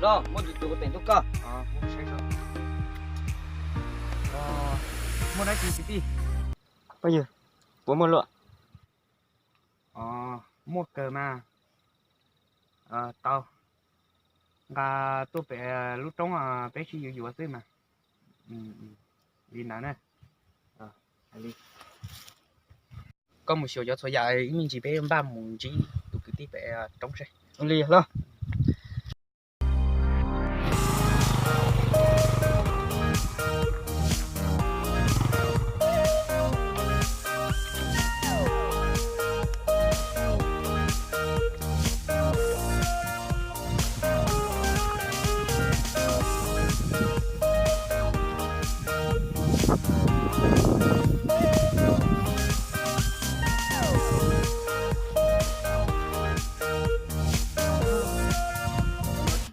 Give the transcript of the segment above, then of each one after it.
Muaj tus tus kuv teem ntuj koj. Muaj dab tsi kwv tij? Phooj ywg, puas muaj luam? Muaj kawg mas. Tau, nqa tuaj pem lub roob peb sib yuav yuav xwb mas. Li ntawd na. Koj mus xyuas cov txhua yam ib me ntsis peb npaj mus ntsib tus kwv tij pem roob seb. Li los.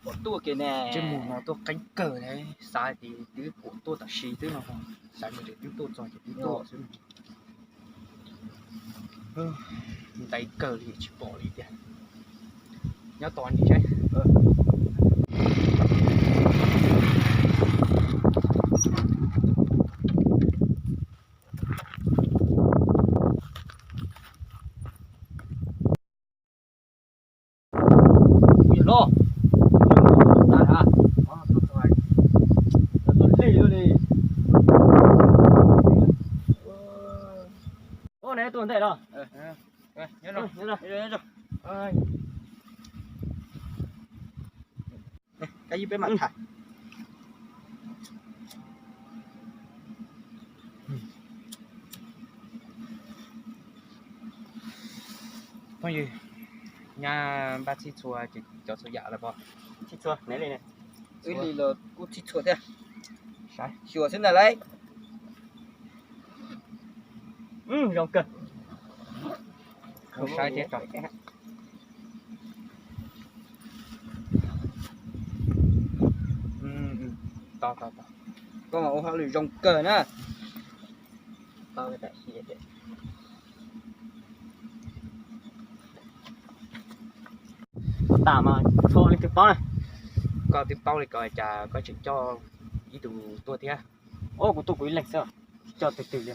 Kuam tuaj kiag ne. Tsis mus no tuaj qeeb kawg ne, xav tias twb kuam tuaj tam sim twb no, xav tias twb tuaj txog ces twb tuaj xwb. Ntev kawg li tsis pom li tiag. Nyob tos ntsis saib. Los, ua ne tuaj ntej no. Kab yib peb mam tham. Phooj ywg, nyab npaj txhij txhua ces cov txhua yam lawm pom. Txhij txhua ne li ne. Wb li los kuj txhij txhua thiab. Xyuas xwb ntag lauj. Zoo kawg. Saib thiab tso. Koj mas ua hauj lwm zoo kawg na. Tam mas tshuav leej twg paub na. Koj twb paub li ko cas koj tseem coj ib tug tuaj thiab? Os, kuv tuaj kuv ib leeg xwb, tsis coj twg twg li.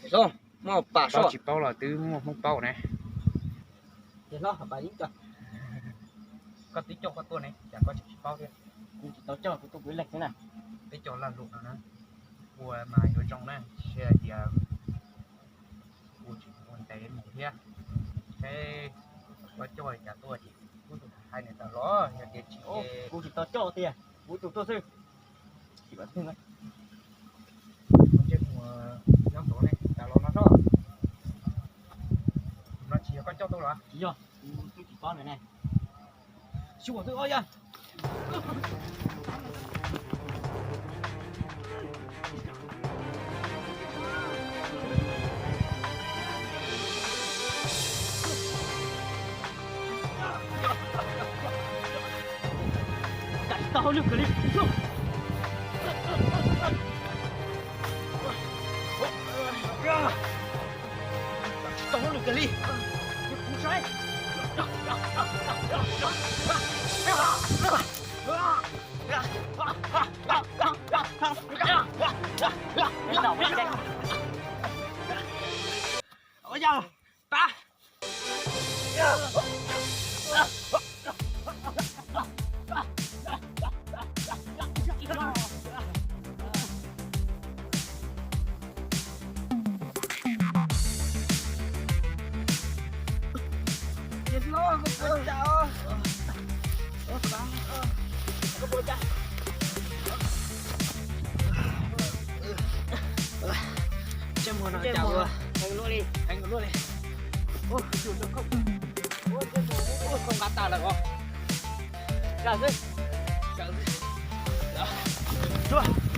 Koj tsis paub los twb muaj Hmoob paub ne. Koj twb coj koj tuaj ne, cas koj tseem tsis paub thiab? Kuv tsis tau coj, kuv tuaj kuv ib leeg xwb na. Peb cov lag luam no na, ua mas yuav zoo na, seb hais tias kuv tsis ua ntev mus thiab. Seb koj coj li cas tuaj ces kuv tus hais nws tawm los, yog tias tsis, kuv tsis tau coj tiag, kuv tus tuaj xwb. Nyob ntawd ne, cas los no sob. No tsis yog koj coj tuaj los? Tsis yog, kuv twb tsis paub ntawd ne. Xyuas xwb os yog. Cas tsis tau hauj lwm kiag li. Cas tsis tau hauj lwm kiag li. Kuv saib. Ua yog, pab. Ntsej muag no cas ua heev luaj li, heev luaj li. Ua, ua, ua, koj nqa tas lawm os. Zam xwb. Zam xwb.